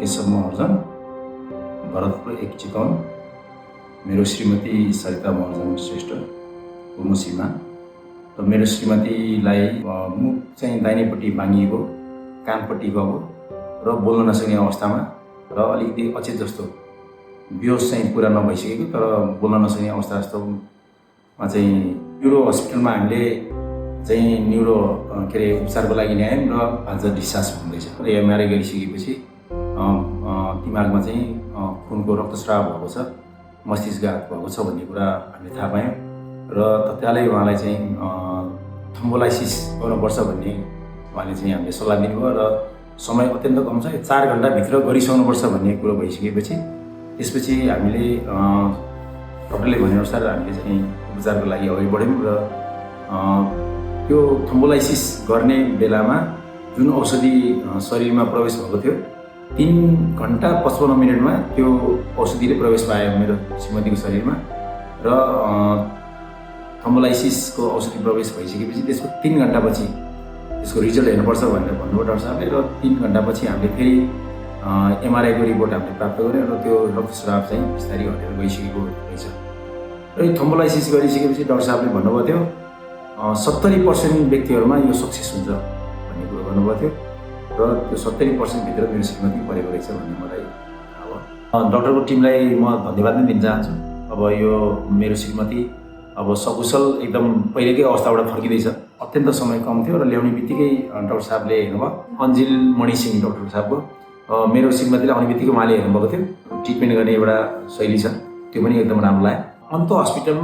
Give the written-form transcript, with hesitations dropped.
केशव महर्जन, भरतपुर 1 चितवन। मेरो श्रीमती सरिता महर्जन श्रेष्ठ, पूर्व श्रीमान। र मेरो श्रीमतीलाई मुख चाहिँ दाहिनेपट्टि भाँगिएको, कानपट्टि गएको र बोल्न नसक्ने अवस्थामा र अलिकति अचेत जस्तो, बेहोस चाहिँ पुरा नभइसकेको तर बोल्न नसक्ने अवस्था जस्तोमा चाहिँ न्युरो हस्पिटलमा हामीले चाहिँ न्युरो उपचारको लागि ल्यायौँ र आज डिस्चार्ज हुँदैछ। र एमआरआई गरिसकेपछि दिमागमा चाहिँ खुनको रक्तस्राव भएको छ, मस्तिष्कघात भएको छ भन्ने कुरा हामीले थाहा पायौँ र तत्कालै उहाँलाई चाहिँ थ्रोम्बोलाइसिस गर्नुपर्छ भन्ने उहाँले चाहिँ हामीले सल्लाह दिनुभयो र समय अत्यन्त कम छ, 4 घन्टाभित्र गरिसक्नुपर्छ भन्ने कुरो भइसकेपछि त्यसपछि हामीले डक्टरले भनेअनुसार हामीले चाहिँ उपचारको लागि अगाडि बढ्यौँ र त्यो थ्रोम्बोलाइसिस गर्ने बेलामा जुन औषधि शरीरमा प्रवेश भएको थियो 3 घन्टा 55 मिनटमा त्यो औषधिले प्रवेश पायो मेरो श्रीमतीको शरीरमा र थ्रोम्बोलाइसिसको औषधि प्रवेश भइसकेपछि त्यसको 3 घन्टापछि त्यसको रिजल्ट हेर्नुपर्छ भनेर भन्नुभयो डाक्टर साहबले र 3 घन्टापछि हामीले फेरि एमआरआईको रिपोर्ट हामीले प्राप्त गऱ्यौँ र त्यो रक्तस्राव चाहिँ बिस्तारै हटेर गइसकेको रहेछ। र यो थ्रोम्बोलाइसिस गरिसकेपछि डाक्टर साहबले भन्नुभएको थियो 70% व्यक्तिहरूमा यो सक्सेस हुन्छ भन्ने कुरो गर्नुभएको थियो र त्यो 70% भित्र मेरो श्रीमती परेको रहेछ भन्ने मलाई अब डाक्टरको टिमलाई म धन्यवाद नै दिन चाहन्छु। अब यो मेरो श्रीमती अब सकुशल एकदम पहिलेकै अवस्थाबाट फर्किँदैछ। अत्यन्त समय कम थियो र ल्याउने बित्तिकै डाक्टर साहबले हेर्नुभयो, अन्जिल मणिसिंह डाक्टर साहबको। मेरो श्रीमतीलाई आउने बित्तिकै उहाँले हेर्नुभएको थियो। ट्रिटमेन्ट गर्ने एउटा शैली छ, त्यो पनि एकदम राम्रो लाग्यो। अन्त हस्पिटलमा